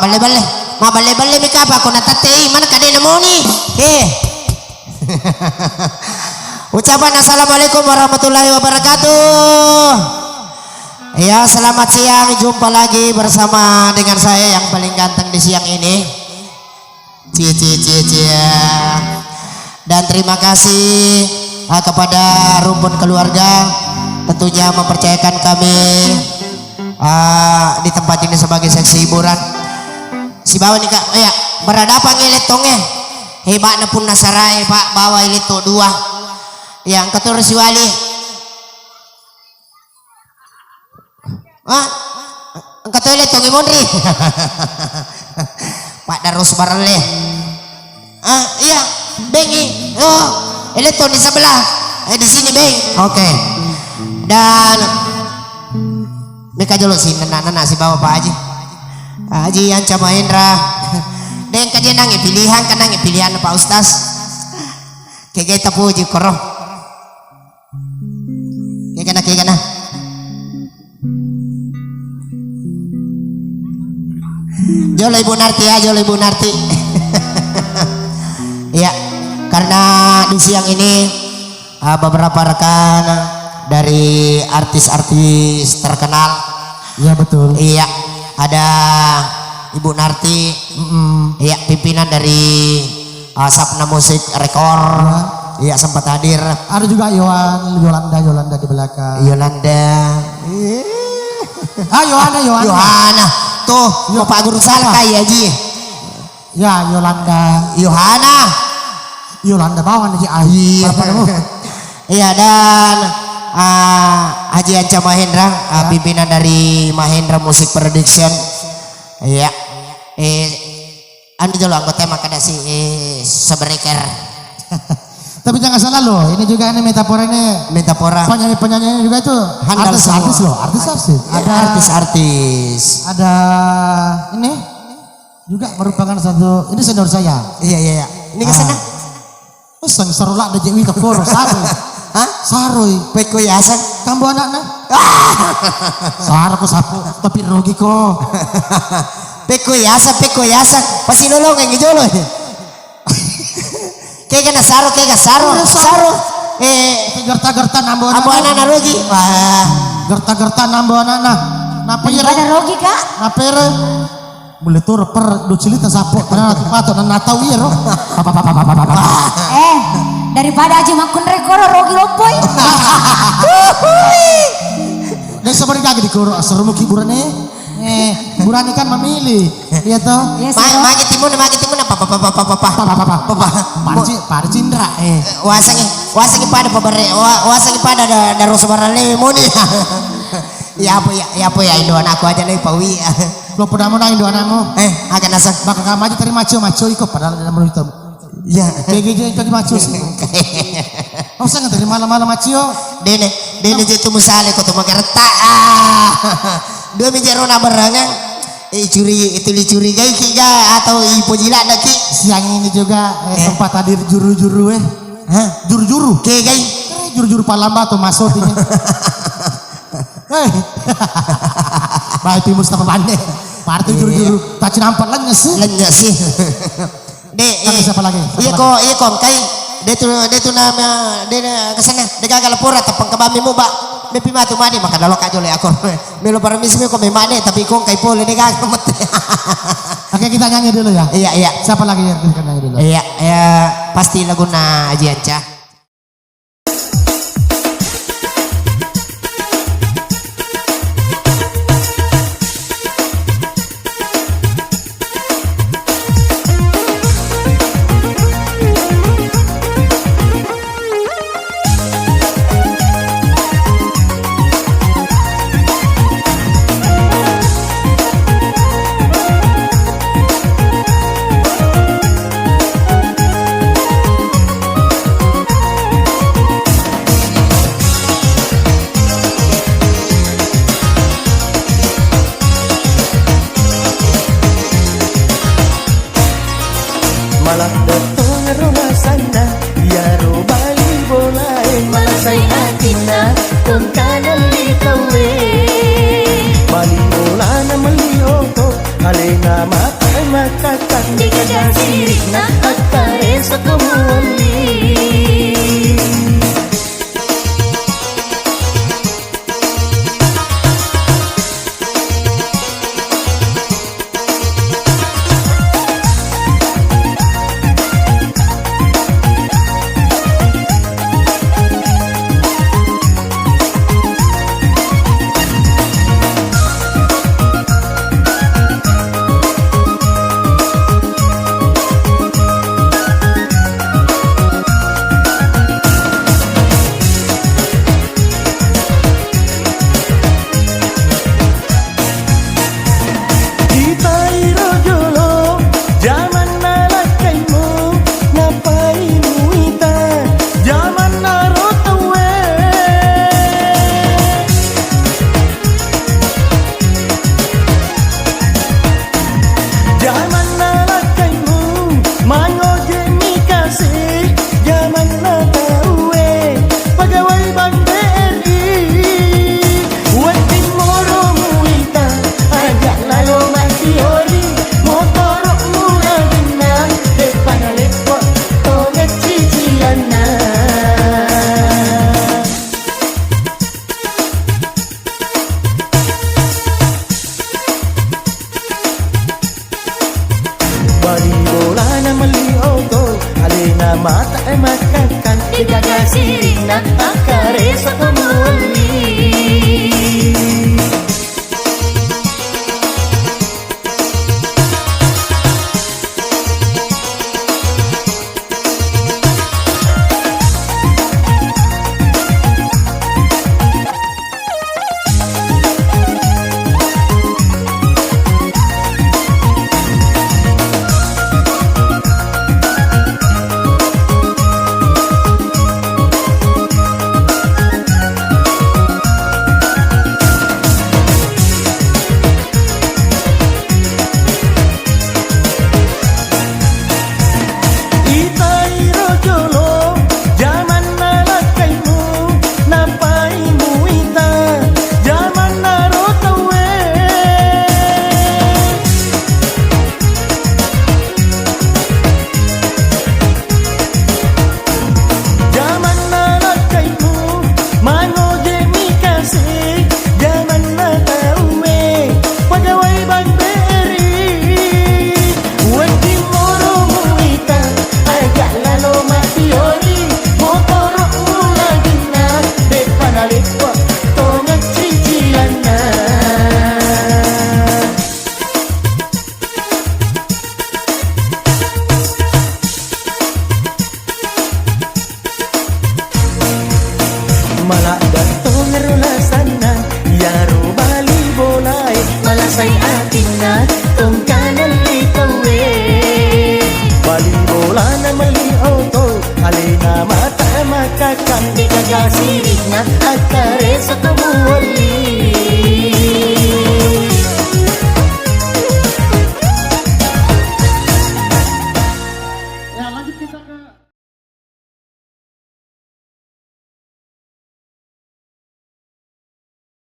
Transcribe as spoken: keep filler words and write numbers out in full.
Balle-balle. Ma balle-balle mi kapa ko natattei, mana kadena moni. Eh. Ucapan assalamualaikum warahmatullahi wabarakatuh. Ya, selamat siang. Jumpa lagi bersama dengan saya yang paling ganteng di siang ini. Cie, cie, cie, cie. Dan terima kasih, ah, kepada rumpun keluarga tentunya mempercayakan kami, ah, di tempat ini sebagai saksi hiburan. Sibawa ni, Kak, ya, berhadapan ngelettonge. Hebatna punna sarai, Pak, bawa eletto dua. Ya, engka toro siwali. Ah, engka toilet tongi monri. Pak Darus Baralle. Ah, iya, bengi. Oh, eletto di sebelah. Eh, di sini, Beng. Oke. Dan meka jolo si nana-nana si bawa Pak Haji. Haji Anca Mahendra. Deng kaje nangi pilihan, kan nangi pilihan Pak Ustaz. Kege tapuji koro. Kegana, kegana. Jolo Ibu Narti ya, jolo Ibu Narti. Iya, karena di siang ini, uh, beberapa rekan dari artis-artis terkenal. Iya, betul. Iya, ada Ibu Narti. Mm-mm. Iya, pimpinan dari, uh, Sapna Musik Record. Iya. Iya, sempat hadir. Ada juga Yohan, Yolanda, Yolanda di belakang. Yolanda. Ah, Yohana, Yohana. Yohana. Tuh, Yo-, Bapak Guru Salka, Apa? Ya, Ji. Ya, Yolanda. Yohana. Yolanda bawang, Ji. Ah, Iya. Apa kamu? Iya, dan, ah, Haji Anca Mahendra, ah, Ya. pimpinan dari Mahendra Music Production. Iya. Eh, anu jolo anggota makkeda si, eh, sebreker. Tapi jangan salah loh, ini juga ini metafora ini. Metafora. Penyanyi-penyanyi juga itu Handal artis-artis semua. Loh, artis-artis. Ya, Ada artis-artis. Ada ini juga merupakan satu, ini senior saya. Iya, iya, iya. Ini ke Ah. sana? Usang saro ladde je wita poro, saroi. Hah? Saroi. Pekko yaseng? Kambo anakna. Saro ko sapo, tapi rugi ko. Pekko yaseng, pekko yaseng. Pasti lolongengngi jolo. Kega na saro, kega saro, Iya, saro. saro. Eh, Gerta-gerta nambo ambo anakna. Anakna rugi. Wah. Gerta-gerta nambo anakna. Napa iya, Daripada Ro? Rugi, Kak. Napa ero? Mulle toro per do cilita sapo, tenang, pato, nana tau iya, Ro. Papa, papa, papa, papa. Eh, daripada aja makkun rekoro, rugi loppoi. Desa bari gaga di koro, seru muki burane. Eh, burane kan memilih. Iya toh? Iya, Ma-, sih, Ro. Magi timun, magi timun, apa, apa, apa, apa, apa, apa. Papa, papa, papa. Papa. Parci, parci indra, eh. Eh, wasangi, wasangi pada pabare, wa-, wasangi pada da-, daro sebarang lewe moni. Ya apa ya, ya apa ya, indo anakku aja lagi pawi. Lo pernah mau nang indo anakmu? Eh, agak nasang. Bakal kamu aja tadi maco-maco iko padahal ada menurut kamu. Ya. Kayak gitu itu dimaco sih. Oh, saya nggak tadi malam-malam macio. Dene, dene je tu musale ko tu magareta. Ah. Dua mija rona berangang. Eh, curi, itu dicurigai ki ga atau ipo jilat dah ki? Siang ini juga, eh, Eh. sempat hadir juru-juru, eh. Hah? Juru-juru. Ke gai? Eh, juru-juru palamba atau masuk ini. Hei. Baik, Pi Mustafa Bande. Partai Iya. juru-juru. Tak cinampak lenyes sih. Lenyes sih. De, Tapi eh, siapa lagi? Siapa iya lagi? Ko, iya ko, engkai. De tu, de tu nama, de na kesana. De gaga lapora tapang kebami mu, Pak. Mepi matu made maka dalo ka jole akor. Melo paramisi me ko memade tapi ko engkai pole de gaga mate. Oke, kita nyanyi dulu ya. Iya, iya. Siapa lagi yang kita nyanyi dulu? Iya, ya, pasti laguna Aji Anca. Sokko muwelli. Itairo jolo, jamanna lakkaimu, nappai muita, jamanna ro tauwe. Jamanna lakkaimu, mangoje mi kasi, jamanna tauwe, pegawai Bank B R I. Wedding moro muita, aja lalo mattiori, motoro mulaginna, deppana leppo, tongeng cicilanna. Bali bolana melli oto, alena mata e makkakkang, degaga sirina, akkare sokko muwelli. Itairo jolo, jamanna lakkaimu, nappai muita, jamanna ro tauwe. Jamanna lakkaimu, mangoje mi kasi, jamanna tauwe, pegawai Bank B R I. Wedding moro muita, aja lalo mattiori, motoro mulaginna, deppana leppo, tongeng cicilanna. Maladde tongeng ro lasanna, iyaro bali bolae, malasai atinna, tongkanelli tauwe. Bali bolana melli oto, alena mata makkakkang, degaga sirina, akkare sokko muwelli.